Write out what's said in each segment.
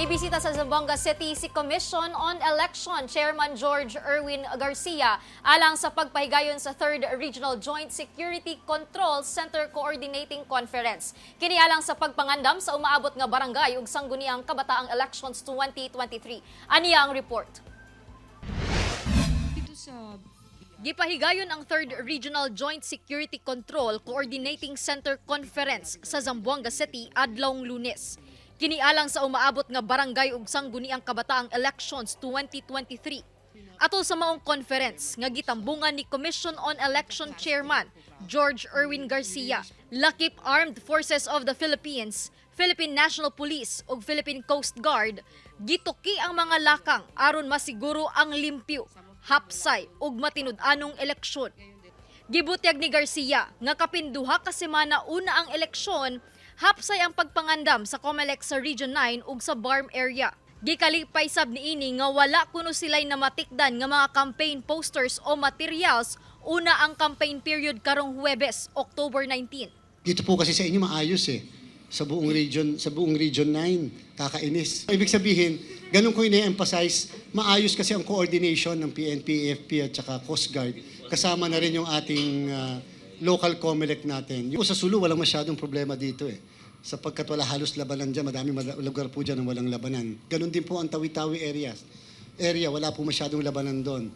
Mibisita sa Zamboanga City si Commission on Election Chairman George Erwin Garcia alang sa pagpahigayon sa 3rd Regional Joint Security Control Center Coordinating Conference. Kini alang sa pagpangandam sa umaabot nga barangay ug sangguniang kabataang elections 2023. Aniya ang report. Dito sa Gipahigayon ang 3rd Regional Joint Security Control Coordinating Center Conference sa Zamboanga City adlawng Lunes. Kini alang sa umaabot nga barangay ug sangguniang kabataang elections 2023. Atol sa maong conference nga gitambungan ni Commission on Election Chairman George Erwin Garcia, lakip Armed Forces of the Philippines, Philippine National Police ug Philippine Coast Guard, gituki ang mga lakang aron masiguro ang limpyo, hapsay ug matinud-anong eleksyon. Gibutyag ni Garcia nga kapin 2 ka semana una ang eleksyon, hapsay ang pagpangandam sa COMELEC sa Region 9 ug sa BARMM area. Gikalipay sab niini nga wala kuno sila'y namatikdan nga mga campaign posters o materials una ang campaign period karong Huwebes, October 19. Dito po kasi sa inyo maayos eh. Sa buong Region 9, kakainis. Ibig sabihin, ganun ko ine-emphasize, maayos kasi ang coordination ng PNP, AFP at saka Coast Guard. Kasama na rin yung ating local COMELEC natin. Yung sa Sulu, walang masyadong problema dito eh. Sapagkat wala halos labanan dyan, madami lugar po dyan ang walang labanan. Ganun din po ang Tawi-Tawi areas. Area, wala po masyadong labanan doon.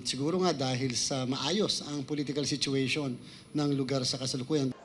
Siguro nga dahil sa maayos ang political situation ng lugar sa kasalukuyan.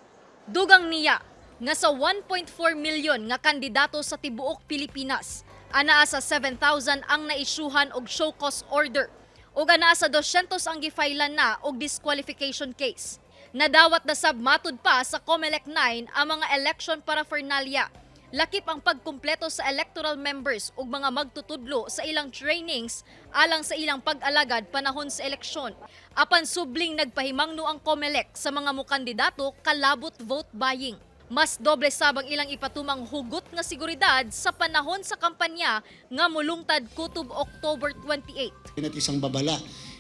Dugang niya nga sa 1.4 milyon nga kandidato sa tibuok Pilipinas, anaa sa 7,000 ang naisyuhan og show cause order ug anaa sa 200 ang gifailan na og disqualification case. Nadawat na sab matud pa sa COMELEC 9 ang mga election paraphernalia. Lakip ang pagkumpleto sa electoral members ug mga magtutudlo sa ilang trainings alang sa ilang pag-alagad panahon sa eleksyon. Apan subling nagpahimangno ang COMELEC sa mga mukandidato kalabot vote buying. Mas doble sab ang ilang ipatumang hugot nga seguridad sa panahon sa kampanya nga mulungtad kutob October 28. At isang babala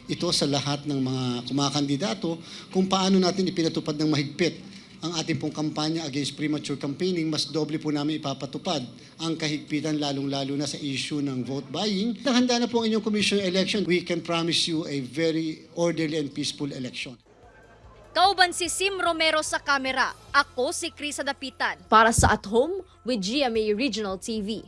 ito sa lahat ng mga kumakandidato kung paano natin ipinatupad ng mahigpit ang ating pong kampanya against premature campaigning, mas doble po namin ipapatupad ang kahigpitan, lalong-lalo na sa issue ng vote buying. Handa na po ang inyong commission election. We can promise you a very orderly and peaceful election. Kauban si Sim Romero sa kamera. Ako si Krisa Dapitan. Para sa At Home with GMA Regional TV.